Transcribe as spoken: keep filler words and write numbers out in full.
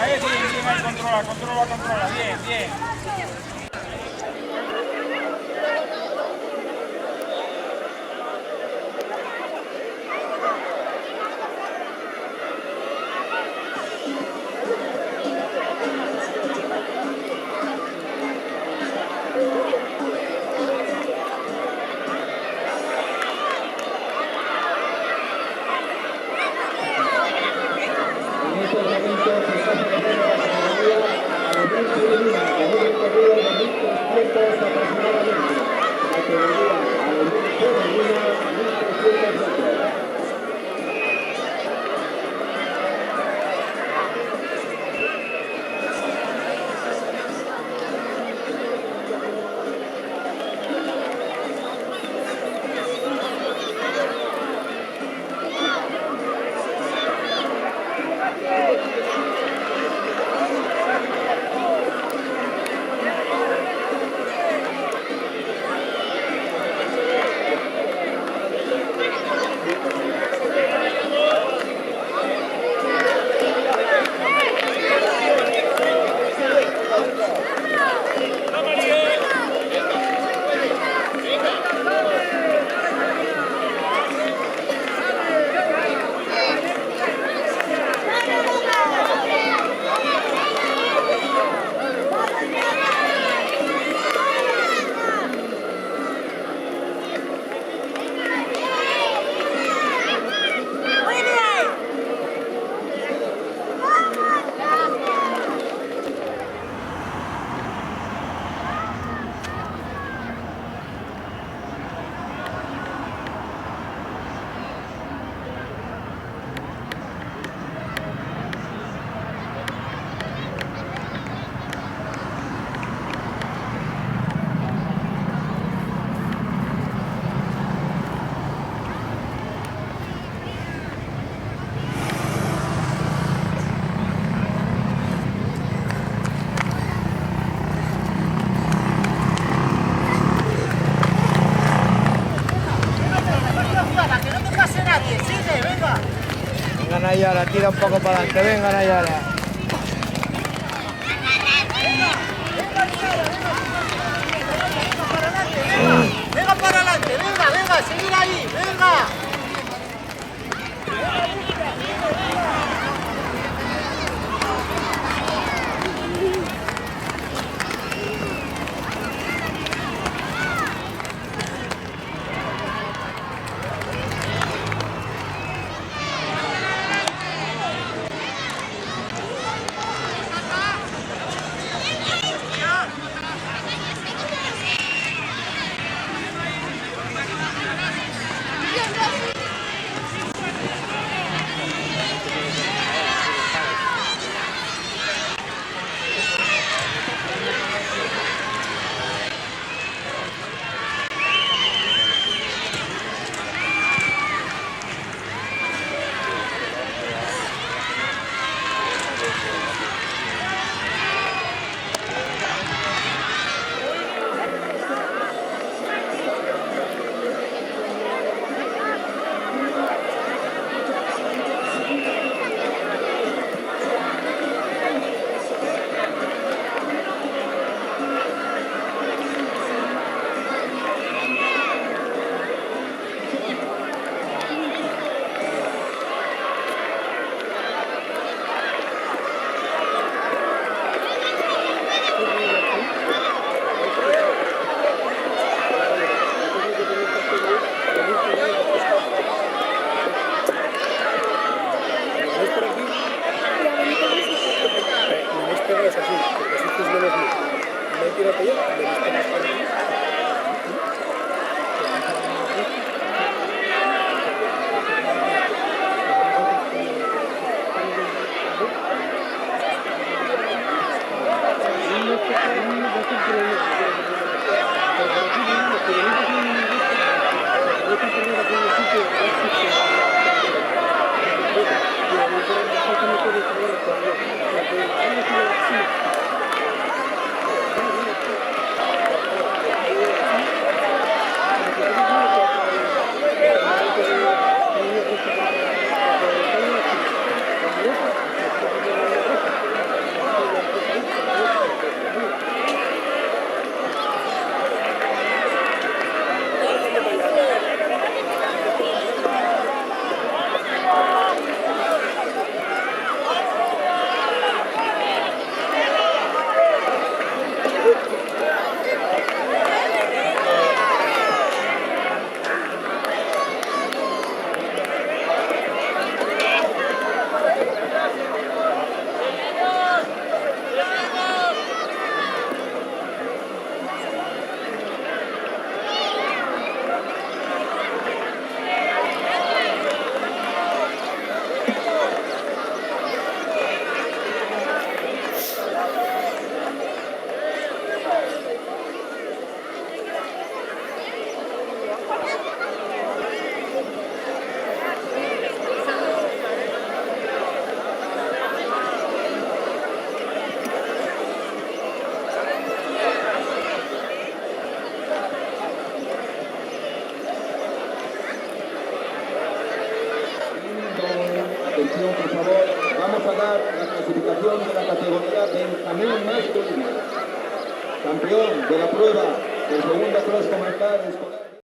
Bien, bien, ahí, controla, controla, controla. Bien, bien. En estos momentos se está celebrando la ceremonia a los veinte de luna, con un recorrido de mil trescientos aproximadamente. La ceremonia a los veinte de luna, mil trescientos metros. Venga, Nayara, tira un poco para adelante. Venga, Nayara. Venga, para adelante, venga, venga, seguir ahí, venga. Por favor, vamos a dar la clasificación de la categoría Benjamín masculino. Campeón de la prueba de segunda clase comarcal escolar.